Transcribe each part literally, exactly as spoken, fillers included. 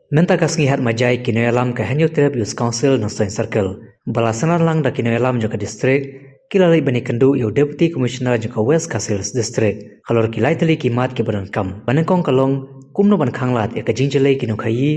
Mynta ka sngi Hatmaïai ki nongïalam ka Hynñiewtrep Youth Council Nongstoiñ Circle, ba la synran lang da ki nongïalam jong ka district, ki la leit ban ïakynduh ïa u Deputy Commissioner jong ka West Khasi Hills District halor ki lai tylli ki mat kiba donkam. Ba nyngkong ka long kumno ban khanglad ïa ka jingjyllei ki nongkhaïi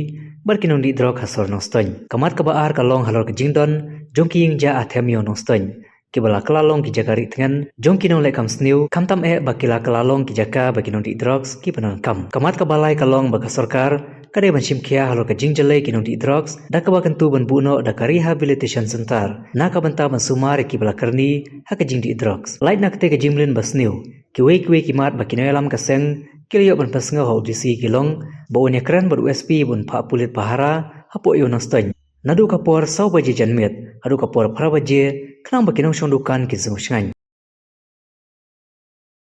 bad ki nongdih drok ha sor Nongstoiñ. Ka mat kaba ar ka long halor ka jingdon jong ki ïing jah ha Them Ïew Nongstoiñ, kiba la kylla long ki jaka rieh tngen jong ki nongleh kam sniew, khamtam eh ba ki la kylla long ki jaka ba ki nongdih drugs kiba donkam. Ka mat kaba lai ka long ba ka sorkar ka dei ban shim khia halor ka jingjyllei ki nongdih drugs da kaba kyntu ban buh noh da ka rehabilitation center na ka bynta ban sumar ïa kiba la kyrni ha ka jingdih drugs. Lait na katei ka jingmlien ba sniew, kiwei kiwei ki mat ba ki nongïalam ka seng ki la ïoh ban pynsngew ha u D C ki long ba un ïakren bad u S P ba un phah pulit pahara hapoh Ïew Nongstoiñ naduh ka por saw baje janmiet haduh ka por phra baje, khnang ba ki nongshong dukan kin sngew shngaiñ.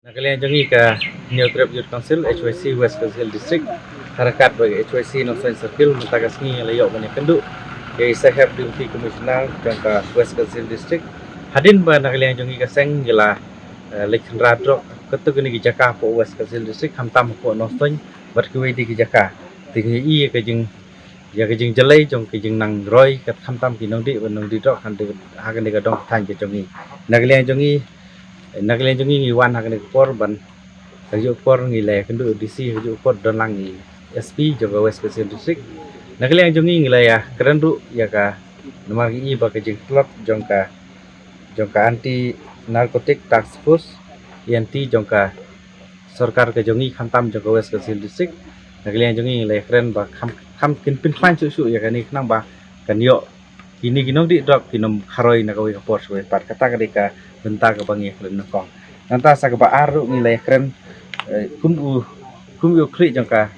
Na ka liang jong ngi ka Hynñiewtrep Youth Council, H Y C, West Khasi Hills District, ha ryngkat bad ka H Y C Nongstoiñ Circle, mynta ka sngi ngi la ïoh ban ïakynduh ïa i Sahep Deputy Commissioner jong ka West Khasi Hills District. Hadien ba na ka liang jong ngi ka seng ngi la, eh, leit khynra drok katto katne ki jaka hapoh West Khasi Hills District, khamtam hapoh Nongstoiñ bad kiwei de ki jaka. Te ngi ïohi ïa ka jing ïa ka jingjyllei jong ka jingnang roi, kat khamtam ki nongdih bad nongdih drok ha kane, ha kane ka dong ka thaiñ ka jong ngi. Na ka liang jong ngi, na ka liang jong ngi ngi wan ha kane ka por ban, ha kajuh ka por ngi la ïakynduh D C, ha kajuh ka por don lang i S P jong ka West Khasi Hills District. Na ka liang jong ngi ngi la ïakren ruh ïa ka, namar ngi i ba ka jingtlot jong ka, jong ka Anti Narcotic Task Force, A N T, jong ka sorkar ka jong ngi, khamtam jong ka West Khasi Hills District. Na ka liang jong ngi ngi la ïakren ba kham, kham kin pynkhlaiñ shuh shuh ïa kane khnang ba kan ïoh kine ki nongdih drok kin ym kharoi na kawei ka por sha kawei pat. Kata ka dei ka bynta kaba ngi ïakren nyngkong. Nangta sa kaba ar ruh ngi la ïakren, eh, kum u, kum u khlieh jong ka,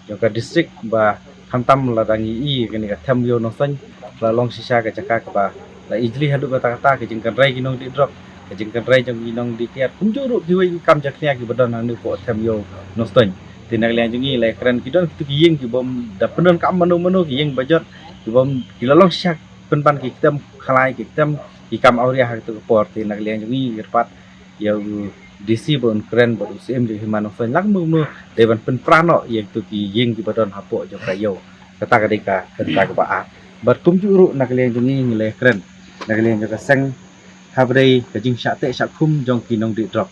jong ka district ba khamtam lada ngi i kane ka Them Ïew Nongstoiñ, la long shisha ka jaka kaba la ijli haduh katta katta, ka jingkynrei ki nongdih drok, ka jingkynrei jong ki nongdih kiad, kumjuh ruh kiwei ki kam jakhlia kiba don hangne hapoh Them Ïew Nongstoiñ. Te na ka liang jong ngi la ïakren ki don kitu ki ïing kibym da pyndonkam mano mano, ki ïing ba jot kibym, ki la long shisha pynban ki ktem khalai, ki ktem ki kam awria ha kitu ki por. Te na ka liang jong ngi ngi kyrpad ïa u D C ba un kren bad u Syiem jong ka hima Nongstoiñ, lada kumno kumno dei ban pynpra noh ïa kitu ki ïing kiba don hapoh jong ka ïew. Kata ka dei ka bynta kaba ar. Bad kumjuh ruh na ka liang jong ngi ngi la ïakren na ka liang jong ka seng, haba dei ka jingshah teh shah khum jong ki nongdih drok.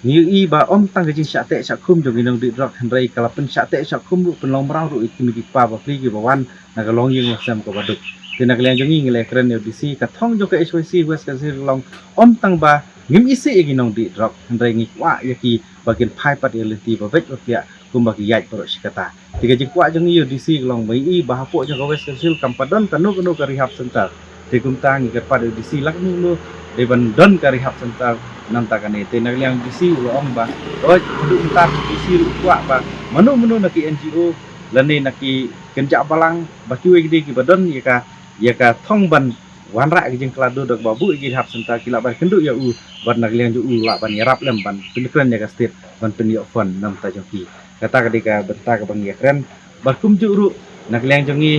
Ngi ïohi ba ym tang ka jingshah teh shah khum jong ki nongdih drok, hynrei ka la pynshah teh shah khum ruh, pynlong mraw ruh ïa ki kmie ki kpa bapli kiba wan na ka longïing longsem kaba duk. Te na ka liang jong ngi ngi la ïakren ïa u D C, ka thong jong ka H Y C West Khasi Hills ka long ym tang ba ngim isih ïa ki nongdih drok, hynrei ngi kwah ïa ki ba kin phai pat ïa ka lynti ba beit ba biang kumba ki ïaid baroh shi katta. Te ka jingkwah jong ngi ïa u D C ka long ba ngi i ba hapoh jong ka West Khasi Hills kam pat don kano kano ka rehab center. Te kumta ngi kyrpad ïa u D C lada kumno kumno dei ban don ka rehab center na bynta kane. Te na ka liang u D C u la ong ba, oi, haduh mynta u D C ruh u kwah ba mano mano na ki N G O lane na ki kynjah balang, ba kiwei ki dei kiba don ïa ka, ïa ka thong ban wanrah ïa ka jingkylla dur da kaba buh ïa ki rehab center, ki lah ban kynduh ïa u, bad na ka liang jong u lah ban ïarap lem ban pynkren ïa ka state ban pynïoh fund na bynta jong ki. Kata ka dei ka bynta kaba ngi ïakren. Bad kumjuh ruh na ka liang jong ngi,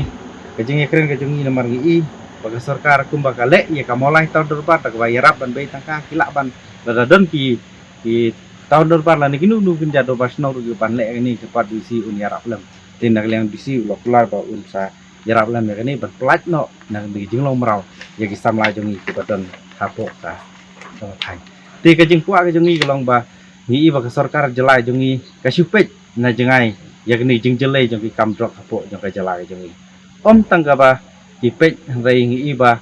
ka jingïakren ka jong ngi namar ngi i ba ka sorkar kumba ka leh ïa ka mawlai taw dorbar da kaba ïarap ban bei tyngka, ki lah ban, lada don ki, ki taw dorbar lane kino kino ki kynjah dorbar shnong ruh ki ban leh ïa kane, kyrpad u D C un ïarap lem. Te na ka liang u D C u la kular ba un sa ïarap lem ïa kane ban pyllait noh na ka jinglong mraw ïa ki samla jong ngi kiba don hapoh ka, ka thaiñ. Te ka jingkwah ka jong ngi ka long ba ngi i ba ka sorkar jylla jong ngi ka shu peit na jngai ïa kane jingjyllei jong ki kam drok hapoh jong ka jylla ka jong ngi. Ym tang kaba ki peit, hynrei ngi i ba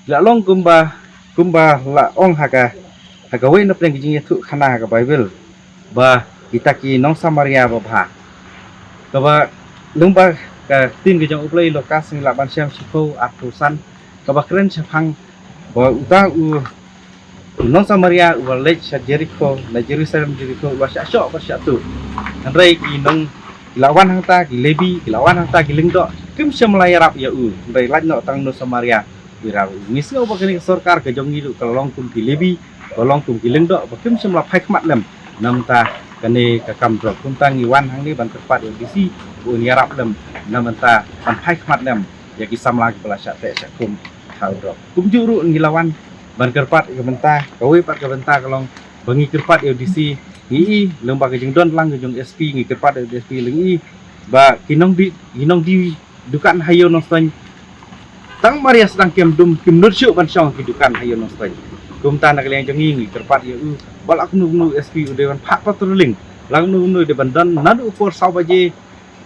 la long kumba, kumba la ong ha ka, ha kawei na pdeng ka jingïathuh khana ha ka Baibl, ba kita ki nong Samaria babha. Kaba lyngba ka ktien ka jong U Blei, Lukas, ngi lah ban shem shiphew arphew san, kaba kren shaphang ba uta u, u nong Samaria uba leit sha Jerikho, na Jerusalem Jerikho, uba shah shoh bad shah tuh. Hynrei ki nong, ki la wan hangta, ki Lebi ki la wan hangta, ki lyngdoh, kim shym la ïarap ïa u. Hynrei lait noh tang u nong Samaria u ïarap ïa u. Ngi sngew ba kane ka sorkar ka jong ngi ruh ka la long kum ki Lebi, ka long kum ki lyngdoh ba kim shym la phai khmat lem na bynta kane ka kam drok. Kumta ngi wan hangne ban kyrpad ïa u D C ba un ïarap lem na bynta ban phai khmat lem ïa ki samla kiba la shah teh shah khum ha u drok. Kumjuh ruh ngi la wan ban kyrpad ïa ka bynta, kawei pat ka bynta ka long ba ngi kyrpad ïa u D C, ngi i lyngba ka jingdon lang ka jong u S P, ngi kyrpad ïa u S P lyngi ba ki nongdie, ki nongdie dukan ha ïew Nongstoiñ, tang mar ïa sdang kem dum kim nud shuh ban shong ki dukan ha ïew Nongstoiñ. Kumta na ka liang jong ngi ngi kyrpad ïa u ba la kumno kumno u S P u dei ban phah patrolling, la kumno kumno u dei ban don naduh ka por saw baje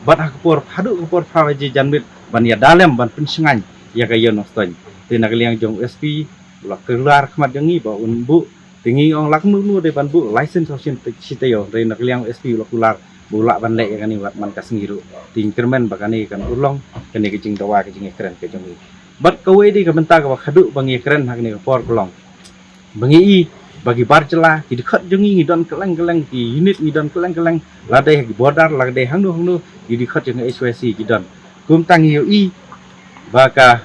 bad ha ka por, haduh ka por phra baje janmiet ban ïada lem ban pynshngaiñ ïa ka ïew Nongstoiñ. Te na ka liang jong u S P u la kular khmat jong ngi ba un buh, te ngi ong la kumno kumno u dei ban buh license shisien te, shi taïew. Te na ka liang u S P u la kular ba u lah ban leh ïa kane wat man ka sngi ruh. Te ngi kyrmen ba kane kan urlong kane ka jingdawa, ka jingïakren ka jong ngi. Bad kawei de ka bynta kaba khadduh ba ngi ïakren ha kane ka por ka long ba ngi i ba ki bar jylla, ki dkhot jong ngi ngi don kylleng kylleng, ki unit ngi don kylleng kylleng, la dei ha ki border, la dei hangno hangno, ki dkhot jong ngi H Y C ki don. Kumta ngi ïohi ba ka,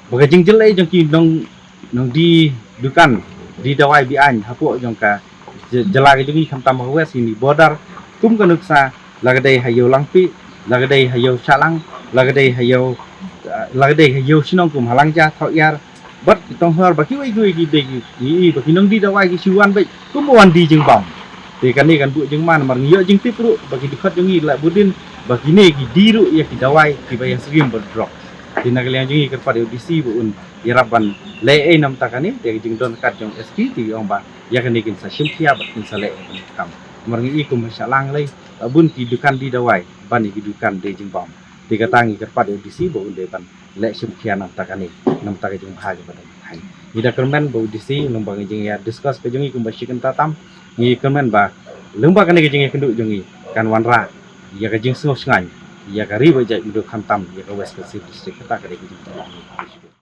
ba ka jingjyllei jong ki nong, nongdie dukan die dawai be-aiñ hapoh jong ka jy-, jylla ka jong ngi, khamtam ha West, ïa ki border, kum ka nuksa, la ka dei ha ïew Langpih, la ka dei ha ïew Shahlang, la ka dei ha ïew, ah, la ka dei ha ïew shnong kum ha Langja, Thawiar, bad ki Tonghor, ba kiwei kiwei ki dei ki, ki, ba ki nongdie dawai ki shu wan beit kum ba wan die jingbam. Te kane kan buh jingma namar ngi ïoh jingtip ruh ba ki dkhot jong ngi la bud dien ba kine ki die ruh ïa ki dawai kiba ïasyriem bad drug. Te na ka liang jong ngi kyrpad ïa u D C ba un ïarap ban leh ei namta kane, te ka jingdon kat jong S P te ong ba ïa kane kin sa shim khia bad kin sa leh ei ban kam. Namar ngi i kum ha Shahlang lei, la bun ki dukan die dawai ban ïa ki dukan die jingbam. Te kata ngi kyrpad ïa u D C ba un dei ban leh shim khia namta kane, namta ka jingbha kaba don. Ngi da kyrmen ba u D C lyngba ka jingïa discuss ka jong ngi kumba shi kynta tam, ngi kyrmen ba lyngba kane ka jingïakynduh jong ngi kan wanrah ïa ka jingsngewshngaiñ ïa ka ri bad jaitbynriew, khamtam ïa ka West Khasi Hills District. Kata ka dei ka jingkyrmen.